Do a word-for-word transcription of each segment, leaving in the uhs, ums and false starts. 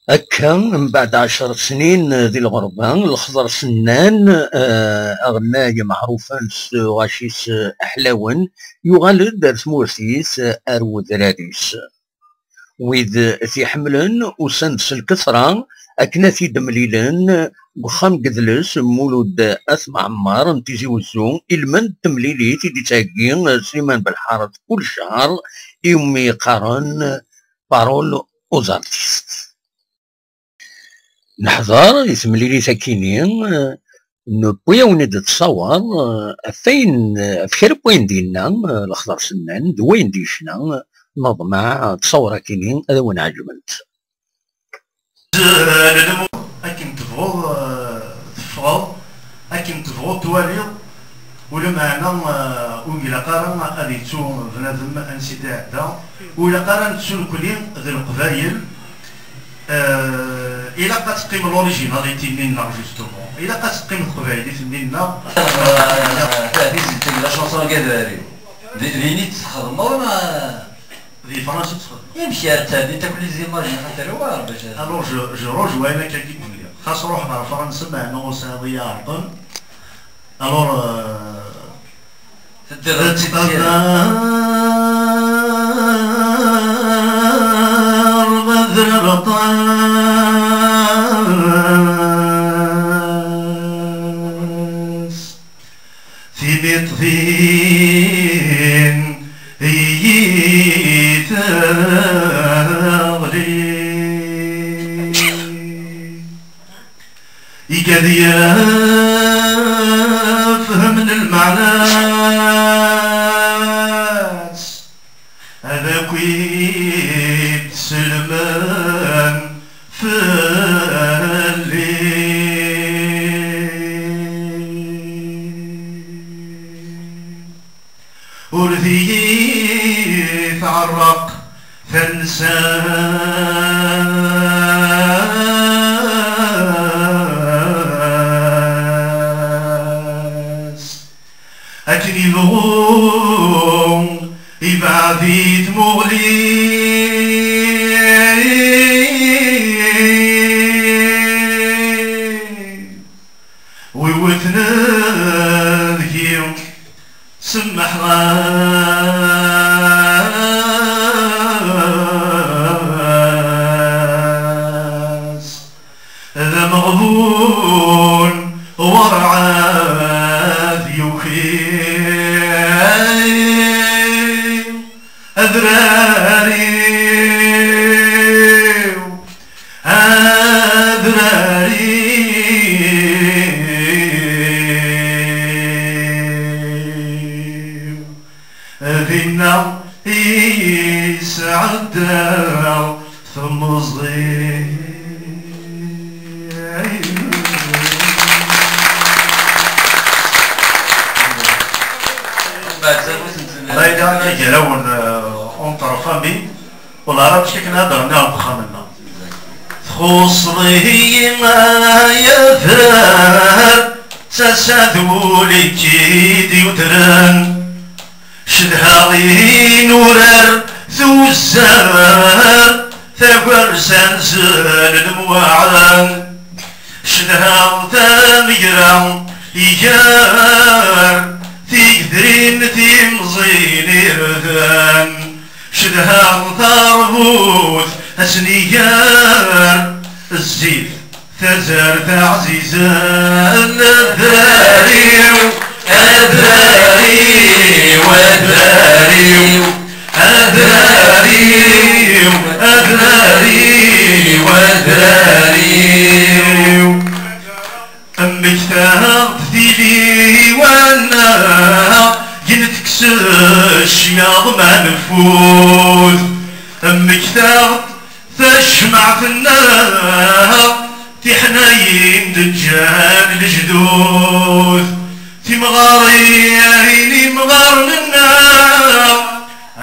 Akka, mbeɛd ɛecr snin di lɣerba, Lexḍer Sennan, eh, aɣennay meɛrufen s uɣac-is, eh, Aḥlawen, yuɣal-d ar tmurt-is, eh, ar wedrar-is. Wid t-iḥemmlen usan-d s lkesra akken ad t-id-mlilen deg uxxam n yedles Mulud At Mɛemmer n Tizi Wezzu, ilmend n temlilit i d-yettheggi Sliman Belḥaret kul ccher, iwumi qqaren Parole aux artistes. Neḥḍer i temlilit akini, newwi-awen-id ttṣawer, eh, ɣef wayen, ɣef kra n wayen d-yenna, eh, Lexḍer Sennan, d wayen d-yecna, neḍmeɛ ttṣawer akini ad awen-ɛeǧbent. Akken tebɣuḍ, eh, teffɣeḍ, akken tebɣuḍ twaliḍ, ulameɛna, eh, ur ilaq ara ad yettu bnadem ansi d-iɛedda, ur ilaq ara ad nettu nekni d Leqbayel. Eh, ilaq ad teqqim l'originalité-nni-nneɣ, justement. Ilaq ad teqqim teqbaylit-nni-nneɣ. Taɛzizt n la chanson n Gadari. D, d ini txedmeḍ, neɣ? Di Fransa i txedmeḍ. Amek ara tɛeddi akk les images, neɣ ad terwa, bac ad... Alors, je, je rejoins ayen akka i d-nniɣ. Xas ruḥ ɣer Fransa, meɛna ur sɛiḍ i iɛerqen. Alors, euh, Teddiḍ ad tettqadar badr aṭas, timiṭ din iyi-teɣli. Igad yafhem lmeɛna-s, ad akk-id-sellmen fell-i. Ur d iyi-tɛerreq tansa-s. Akken ibɣu ibɛed i tmuɣli, wi wten deg-i semmeḥ-as. D ameɣbun werɛad yuki. Adrar-iw, adrar-iw, dinna i sɛeddaɣ temẓi. Layla, agraw n, euh, Entre familles, u Leɛrab akken ad d-ɣenniɣ deg uxxam-nneɣ. Txuṣṣeḍ-iyi ay adrar, d tasa d wul i k-id-yudren. Cedhaɣ inurar tuzzar, tagersa n zel lemwaɛen. Cedhaɣ tamegra iger tigdrin timẓin irden. Cedhaɣ tarbut asniger zzit. Tazart ɛzizen, adrar-iw, adrar-iw, adrar-iw, adrar-iw, adrar-iw, adrar-iw. Mmektaɣ-d tili wanna gen tekses cyaḍ ma nfut. Mmektaɣ-d tacmaɛt-nneɣ tiḥnayin d-ǧǧan lejdud, timɣarin imɣaren-nneɣ,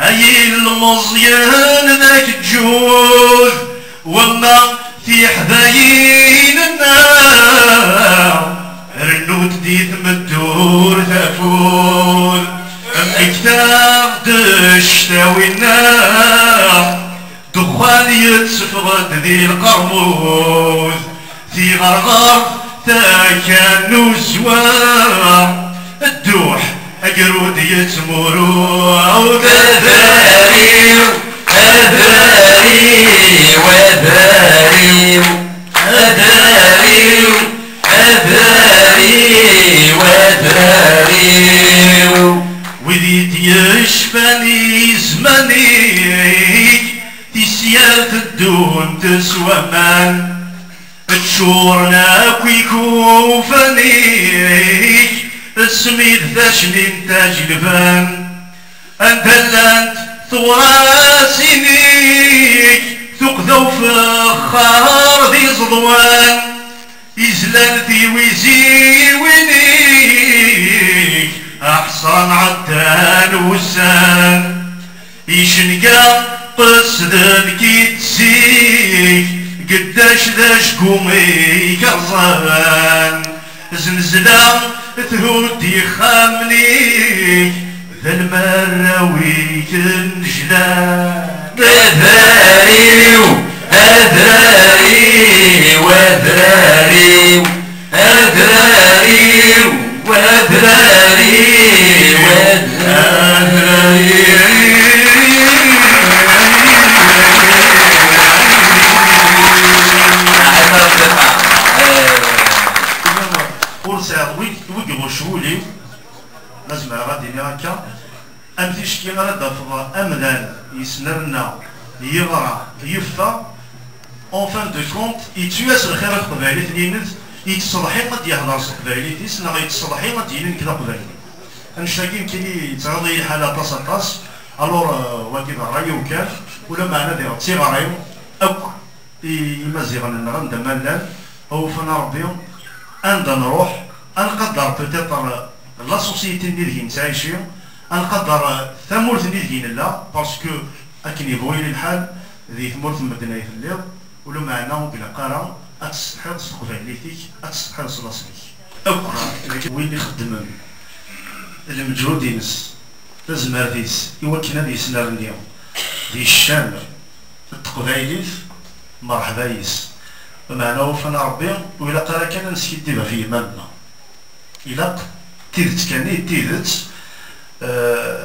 ay ilmeẓyen d akeǧǧud, wamma tiḥdayin-nneɣ rennut di tmeddurt afud, mmektaɣ-d cctawi-nneɣ. Ddexxan yetteffeɣ-d di lqermud, tiɣerɣert takka n uzwar, dduḥ agrud yettmurud. Adrar-iw, adrar-iw, adrar-iw, adrar-iw, adrar-iw, adrar-iw. Wid i d-yecfan i zzman-ik, tisyal teddunt s waman, ččuren akk ikufan-ik, smid tacnin tajelban. Anda llant tɣurasin-ik, tuqda ufexxar d iẓeḍwan, izlan tiwiziwin-ik, aḥeṣran ɛeddan wussan. Icenga qesden-k-id zik, geddac d acku i k-rẓan. Zznezla thudd ixxamen-ik, d lmarraw-ik nnejlan. Adrar-iw, adrar-iw, adrar-iw, adrar-iw, adrar-iw, adrar-iw. Ur sɛiɣ wi, wi iɣucc wul-iw, ma zemreɣ ad d-iniɣ akka, am ticki ara d-tafeḍ amdan yesnerna, yeɣra, yeffeɣ, en fin de compte, yettu-yas lxir i teqbaylit-nni-ines, yettṣeḍḥi ad d-yehder s teqbaylit-is, neɣ yettṣeḍḥi ad d-yini nekk d aqbayli. Annect-agi nekkini yettɣaḍ-iyi lḥal aṭas, aṭas. Alors, euh, wagi d ṛṛay-iw kan, ulameɛna diɣ d tiɣri akk i Imaziɣen-nneɣ anda ma llan, awufan a Ṛebbi, anda nruḥ, ad nqader peut-être la société-nni deg i nettɛici, ad nqader tamurt-nni deg i nella, parce que akken yebɣu yili lḥal, di tmurt n medden ay telliḍ, ulameɛna ur ilaq ara ad tessetḥiḍ s teqbaylit-ik, ad tessetḥiḍ s laṣel-ik. Akk win ixeddmen lmeǧhud-ines, tazmert-is, i wakken ad yesnerni di ccan n teqbaylit, merḥba yis. Meɛna awufan a Ṛebbi, ur ilaq ara kan ad neskiddib ɣef yiman-nneɣ. Ilaq tidet kan i d tidet, eh,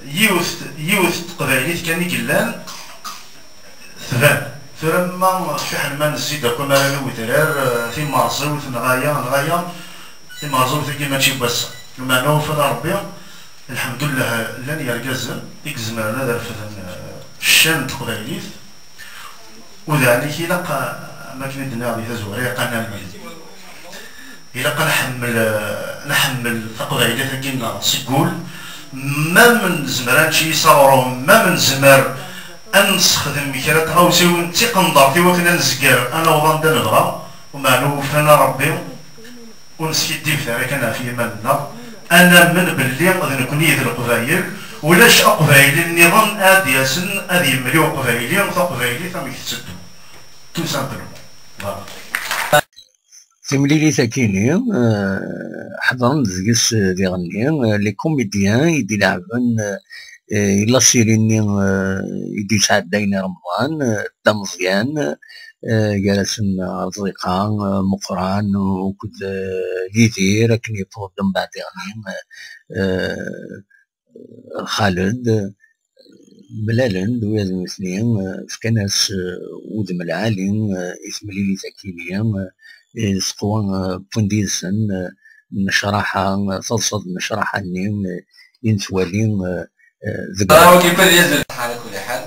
yiwet, yiwet n teqbaylit kan i yellan, tban. Tura ma fiḥel ma nezzi-d akk amrar i wedrar, eh, timerẓiwt, neɣ aya, neɣ aya, timerẓiwt-agi mačči n wass-a. Lameɛna awufan a Ṛebbi, lḥemdullah, llan yergazen i izemren ad refden, eh, ccan n teqbaylit. Udaɛen-ik ilaq, eh, am akken i d-nniɣ di tazwara, ilaq ad namen. Ilaq ad nḥemmel, eh, nḥemmel taqbaylit-agi-nneɣ seg wul. Ma nezmer ad nečč s aɣrum, ma nezmer ad nessexdem kra n tɣawsiwin d tiqendert i wakken ad nezger ad naweḍ anda nebɣa, umeɛna awufan a Ṛebbi, ur neskiddibet ara kan ɣef yiman-nneɣ, ad namen belli d nekni i d Leqbayel, ulac Aqbayli nniḍen ad d-yasen ad yemli Uqbayli taqbaylit amek tetteddu. Tout simplement. Voilà. Timlilit-agi-ni, eh, ḥeḍren deg-s, eh, diɣenni, eh, les comédiens i d-ileɛben, eh, eh, i la série-nni, eh, i d-yesɛeddayen i Remḍan, eh, Dda Meẓyan, eh, gar-asen Arẓiqa, eh, Meqqran, akked, eh, Yidir, akken yeffeɣ-d mbeɛd diɣenni, eh, eh, Xaled, mlalen-d ula d nutni, eh, fkan-as, eh, udem lɛali, eh, i temlilit akini, eh, eh, teqwa, eh, wwin-d yid-sen, eh, nnecraḥa, eh, taḍsa d nnecraḥa-nni, eh, i nettwali, eh, eh, deg. Ala kulli ḥal,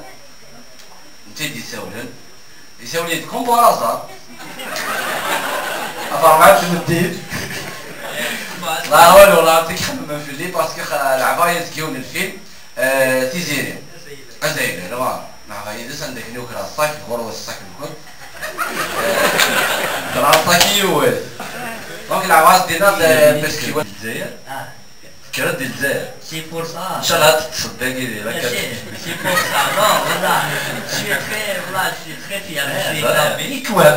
netta i d-isawlen. Isawel-iyi-d comme par hasard. Ɣef rebɛa tmeddit. La, wala, wala, ɣef ixemmen fell-i, parce que xa-, leɛbeɣ yid-s deg yiwen n lfilm, eh, Tiziri. Azayel, la, leɛbeɣ yid-s anda akken ukreɣ ṣṣak, ɣur-wen ṣṣak-nkent. Eh, ddreɣ ṣṣak i yiwet. Donc, leɛbeɣ-as dinna, eh, parce que Lezzayer. Tekker-d i Lezzayer. C'est pour ça. Ncallah ad teṭṭseḍ dagi di la. C'est, c'est pour ça. Non, voilà. Je suis très, voilà, je suis très fier. Je suis éclaté. Voilà.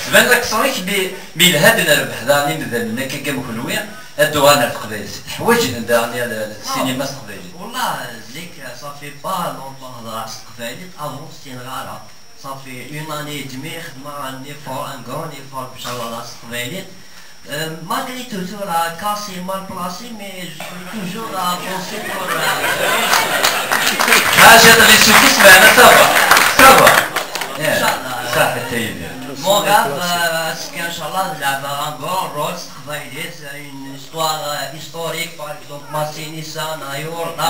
Tban l'accent-ik, mi, mi yelha-d nerbeḥ daɣen imdanen akka am kenwi, ad d-uɣalen ar teqbaylit. Ḥwaǧen daɣen ya le, le, ah, cinéma s teqbaylit. Wallah, zik, ça fait pas longtemps, hḍeṛ s teqbaylit, avant ur ssineɣ ara. Ça fait une année et demie, xedmeɣ un effort, un grand effort, باش نهضر s teqbaylit. Euh, malgré tout, tura, cas est mal placé, mais je suis toujours à avancer pour, euh, حاجة اللي تشوفي سمعنا ça va. Ça va. إن شاء الله. صح التيبي. Mon rêve, euh, c'est qu'Inch'Allah, نلعب un grand rôle s teqbaylit, une histoire, euh, historique, par exemple, Masinissa, Nayour, là.